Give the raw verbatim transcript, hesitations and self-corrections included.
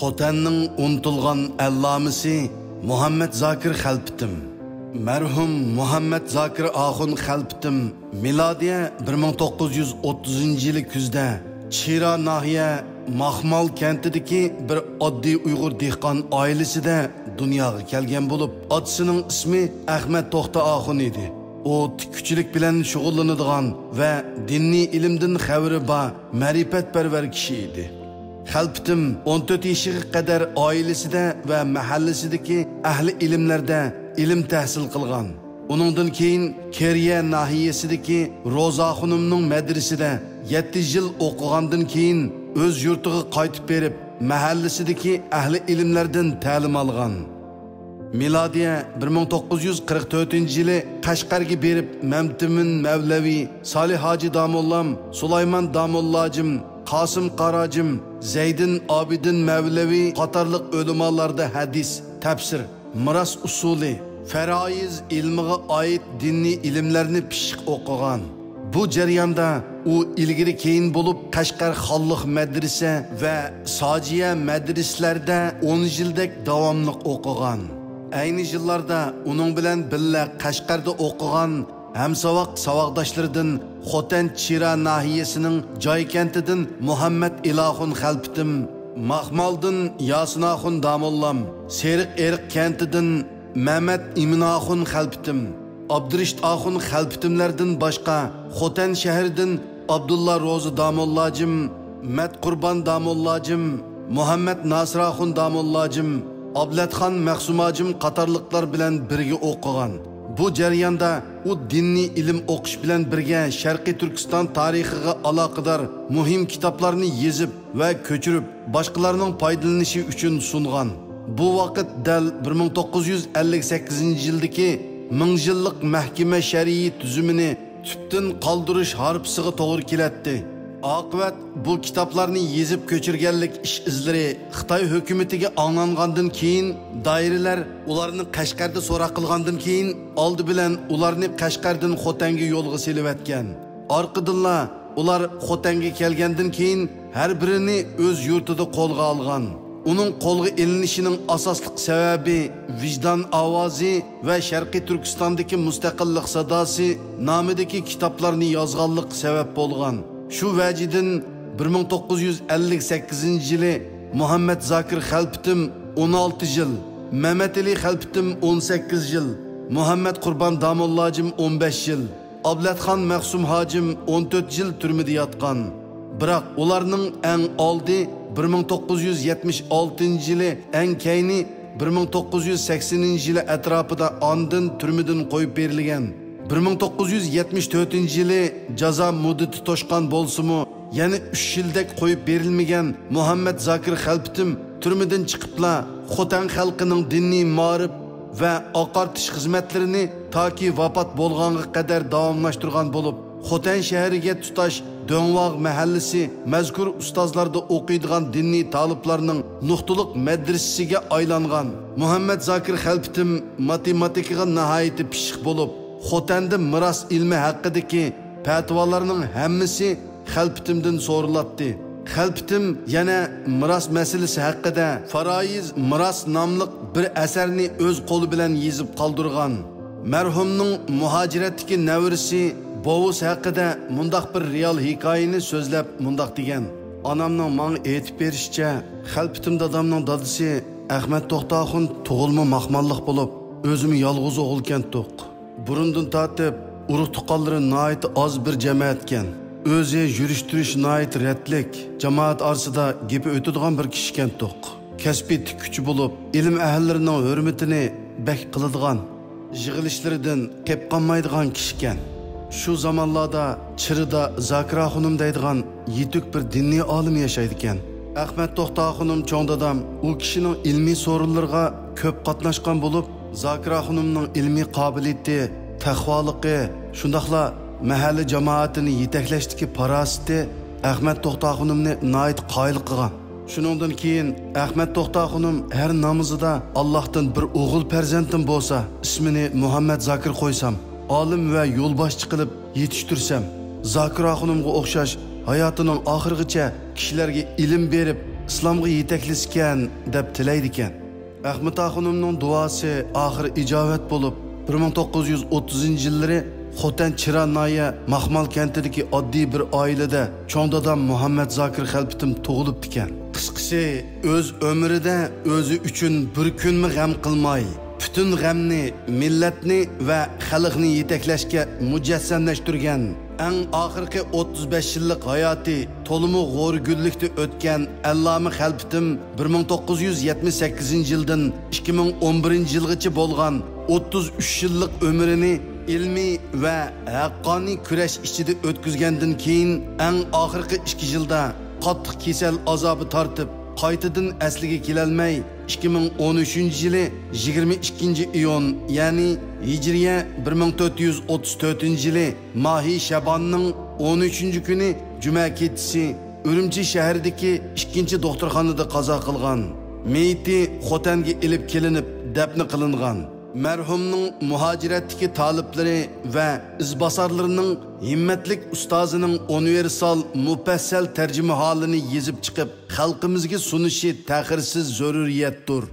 خوتەننىڭ ئۇنتۇلغان ئەللامىسى مۇھەممەد زاكىر خەلپىتىم. مەرھۇم مۇھەممەد زاكىر ئاخۇن خەلپىتىم مىلادىيە بىر مىڭ توققۇز يۈز ئوتتۇزىنچى يىلى كۈزدە چىرا ناھىيە ماخمال كەنتىدىكى بىر ئاددىي ئۇيغۇر دېھقان ئائىلىسىدە دۇنياغا كەلگەن بولۇپ، ئاتىسىنىڭ ئىسمى ئەخمەت توختى ئاخۇن ئىدى. ئۇ تىككۈچىلىك بىلەن شۇغۇللىنىدىغان ۋە دىنىي ئىلىمدىن خەۋىرى بار مەرىپەتپەرۋەر كىشى ئىدى. خەلپىتىم ئون تۆت يېشىغا قەدەر ئائىلىسىدە ۋە مەھەللىسىدىكى ئەھلى ئىلىملەردە ئىلىم تەھسىل قىلغان. ئۇنىڭدىن كېيىن كېرىيە ناھىيەسىدىكى روزا خانىمنىڭ مەدرىسىدە يەتتە يىل ئوقۇغاندىن كېيىن، ئۆز يۇرتىغا قايتىپ بېرىپ، مەھەللىسىدىكى ئەھلى ئىلىملەردىن تەلىم ئالغان. مىلادىيە بىر مىڭ توققۇز يۈز قىرىق تۆتىنچى يىلى قەشقەرگە بېرىپ، مەمتىمىن مەۋلەۋى، سالىھ ھاجى داموللام، سۇلايمان داموللاجىم، قاسىم قاراجىم، زەيدىن ئابىدىن مەۋلەۋى قاتارلىق ئۆلىمالاردا ھەدىس، تەپسىر، مىراس ئۇسۇلى، فەرائىز ئىلمىغا ئائىت دىنىي ئىلىملەرنى پىششىق ئوقۇغان. بۇ جەرياندا ئۇ ئىلگىرى-كېيىن بولۇپ قەشقەر خانلىق مەدرىسە ۋە ساجىيە مەدرىسىلەردە ئون يىلدەك داۋاملىق ئوقۇغان. ئەينى يىللاردا ئۇنىڭ بىلەن بىللە قەشقەردە ئوقۇغان ھەمساۋاق ساۋاقداشلىرىدىن خوتەن چىرا ناھىيەسىنىڭ جاي كەنتىدىن مۇھەممەد ئىلاخۇن خەلپىتىم، ماخمالدىن ياسىناخۇن داموللام، سېرىق ئېرىق كەنتىدىن مەمەت ئىمىناخۇن خەلپىتىم، ئابدۇرېشىت ئاخۇن خەلپىتىملەردىن باشقا، خوتەن شەھىرىدىن ئابدۇللا روزى داموللاجىم، مەتقۇربان داموللاجىم، مۇھەممەد ناسىراخۇن داموللاجىم، ئابلەتخان مەخسۇماجىم قاتارلىقلار بىلەن بىرگە ئوقۇغان. بۇ جەرياندا ئۇ دىنىي ئىلىم ئوقۇش بىلەن بىرگە شەرقىي تۈركىستان تارىخىغا ئالاقىدار مۇھىم كىتابلارنى يېزىپ ۋە كۆچۈرۈپ، باشقىلارنىڭ پايدىلىنىشى ئۈچۈن سۇنغان. بۇ ۋاقىت دەل بىر مىڭ توققۇز يۈز ئەللىك سەككىزىنچى يىلدىكى مىڭ يىللىق مەھكىمە شەرئىي تۈزۈمىنى تۈپتىن قالدۇرۇش ھارپىسىغا توغرا كېلەتتى. ئاقىۋەت بۇ كىتابلارنى يېزىپ كۆچۈرگەنلىك ئىش ئىزلىرى خىتاي ھۆكۈمىتىگە ئاڭلانغاندىن كېيىن، دائىرىلەر ئۇلارنى قەشقەردە سوراق قىلغاندىن كېيىن، ئالدى بىلەن ئۇلارنى قەشقەردىن خوتەنگە يولغا سېلىۋەتكەن. ئارقىدىنلا ئۇلار خوتەنگە كەلگەندىن كېيىن، ھەر بىرىنى ئۆز يۇرتىدا قولغا ئالغان. ئۇنىڭ قولغا ئېلىنىشىنىڭ ئاساسلىق سەۋەبى ۋىجدان ئاۋازى ۋە شەرقىي تۈركىستاندىكى مۇستەقىللىق ساداسى نامىدىكى كىتابلارنى يازغانلىق سەۋەب بولغان. شۇ ۋەجىدىن بىر مىڭ توققۇز يۈز ئەللىك سەككىزىنچى يىلى مۇھەممەد زاكىر خەلپىتىم ئون ئالتە يىل، مەمەتئېلى خەلپىتىم ئون سەككىز يىل، مۇھەممەد قۇربان داموللاجىم ئون بەش يىل، ئابلەتخان مەخسۇم ھاجىم ئون تۆت يىل تۈرمىدە ياتقان. بىراق ئۇلارنىڭ ئەڭ ئالدى بىر مىڭ توققۇز يۈز يەتمىش ئالتىنچى يىلى، ئەڭ كەينى بىر مىڭ توققۇز يۈز سەكسىنىنچى يىلى ئەتراپىدا ئاندىن تۈرمىدىن قويۇپ بېرىلگەن. بىر مىڭ توققۇز يۈز يەتمىش تۆتىنچى يىلى جازا مۇددىتى توشقان بولسىمۇ، يەنە ئۈچ يىلدەك قويۇپ بېرىلمىگەن مۇھەممەد زاكىر خەلپىتىم تۈرمىدىن چىقىپلا، خوتەن خەلقىنىڭ دىنىي مائارىپ ۋە ئاقارتىش خىزمەتلىرىنى تاكى ۋاپات بولغانغا قەدەر داۋاملاشتۇرغان بولۇپ، خوتەن شەھىرىگە تۇتاش دۆڭۋاغ مەھەللىسى مەزكۇر ئۇستازلاردا ئوقۇيدىغان دىنىي تالىپلارنىڭ نۇقتىلىق مەدرىسىسىگە ئايلانغان. مۇھەممەد زاكىر خەلپىتىم ماتېماتىكىغا ناھايىتى پىششىق بولۇپ، خوتەندە مىراس ئىلمى ھەققىدىكى پەتىۋالارنىڭ ھەممىسى خەلپىتىمدىن سورىلاتتى. خەلپىتىم يەنە مىراس مەسىلىسى ھەققىدە فارايىز مىراس ناملىق بىر ئەسەرنى ئۆز قولى بىلەن يېزىپ قالدۇرغان. مەرھۇمنىڭ مۇھاجىرەتتىكى نەۋرىسى بوۋىسى ھەققىدە مۇنداق بىر رېئال ھېكايىنى سۆزلەپ مۇنداق دېگەن: ئانامنىڭ ماڭا ئېيتىپ بېرىشىچە، خەلپىتىم دادامنىڭ دادىسى ئەخمەت توختى ئاخۇن تۇغۇلما ماخماللىق بولۇپ، ئۆزىمۇ يالغۇز ئوغۇلكەنتۇق. بۇرۇندىن تارتىپ ئۇرۇق-تۇغقانلىرى ناھايىتى ئاز بىر جەمەتكەن. ئۆزى يۈرۈش-تۇرۇشى ناھايىتى رەتلىك، جامائەت ئارىسىدا گېپى ئۆتىدىغان بىر كىشىكەنتۇق. كەسپى تىككۈچى بولۇپ، ئىلىم ئەھلىلىرىنىڭ ھۆرمىتىنى بەك قىلىدىغان. يىغىلىشلىرىدىن قېپقالمايدىغان كىشىكەن. شۇ زامانلاردا چىرىدا زاكىر ئاخۇنۇم دەيدىغان يېتۈك بىر دىنىي ئالىم ياشايدىكەن. ئەخمەت توختى ئاخۇنۇم چوڭ دادام ئۇ كىشىنىڭ ئىلمىي سورۇنلىرىغا كۆپ قاتناشقان بولۇپ، زاكىر ئاخۇنۇمنىڭ ئىلمىي قابىلىيىتى، تەقۋالىقى، شۇنداقلا مەھەللە جامائىتىنى يېتەكلەشتىكى پاراسىتى ئەخمەت توختى ئاخۇنۇمنى ناھايىتى قايىل قىلغان. شۇنىڭدىن كېيىن ئەخمەت توختى ئاخۇنۇم ھەر نامىزىدا، «ئاللاھتىن بىر ئوغۇل پەرزەنتىم بولسا، ئىسمىنى مۇھەممەد زاكىر قويسام، ئالىم ۋە يولباشچى قىلىپ يېتىشتۈرسەم، زاكىر ئاخۇنۇمغا ئوخشاش ھاياتىنىڭ ئاخىرىغىچە كىشىلەرگە ئىلىم بېرىپ، ئىسلامغا يېتەكلىسىكەن دەپ تىلەيدىكەن. ئەخمىتا خانىمنىڭ دۇئاسى ئاخىر ئىجابەت بولۇپ، بىر مىڭ توققۇز يۈز ئوتتۇزىنچى يىللىرى خوتەن چىرا ناھىيە ماخمال كەنتىدىكى ئاددىي بىر ئائىلىدە چوڭ دادام مۇھەممەد زاكىر خەلپىتىم تۇغۇلۇپتىكەن. قىسقىسى، ئۆز ئۆمرىدە ئۆزى ئۈچۈن بىر كۈنمۇ غەم قىلماي، پۈتۈن غەمنى مىللەتنى ۋە خەلقنى يېتەكلەشكە مۇجەسسەملەشتۈرگەن، ئەڭ ئاخىرقى ئوتتۇز بەش يىللىق ھاياتى تولىمۇ غورىگۈللۈكتە ئۆتكەن ئەللامە خەلپىتىم بىر مىڭ توققۇز يۈز يەتمىش سەككىزىنچى يىلدىن ئىككى مىڭ ئون بىرىنچى يىلغىچە بولغان ئوتتۇز ئۈچ يىللىق ئۆمرىنى ئىلمىي ۋە ھەققانىي كۈرەش ئىچىدە ئۆتكۈزگەندىن كېيىن، ئەڭ ئاخىرقى ئىككى يىلدا قاتتىق كېسەل ئازابى تارتىپ، قايتىدىن ئەسلىگە كېلەلمەي، ئىككى مىڭ ئون ئۈچىنچى يىلى يىگىرمە ئىككىنچى ئىيۇن، يەنى ھىجرىيە بىر مىڭ تۆت يۈز ئوتتۇز تۆتىنچى يىلى ماھى شەباننىڭ ئون ئۈچىنچى كۈنى جۈمە كېچىسى ئۈرۈمچى شەھىرىدىكى ئىككىنچى دوختۇرخانىدا قازا قىلغان. مېيىتى خوتەنگە ئېلىپ كېلىنىپ، دەپنە قىلىنغان. مەرھۇمنىڭ مۇھاجىرەتتىكى تالىپلىرى ۋە ئىزباسارلىرىنىڭ ھىممەتلىك ئۇستازىنىڭ ئۇنىۋېرسال مۇپەسسەل تەرجىمىھالىنى يېزىپ چىقىپ، خەلقىمىزگە سۇنۇشى تەخىرسىز زۆرۈرىيەتتۇر.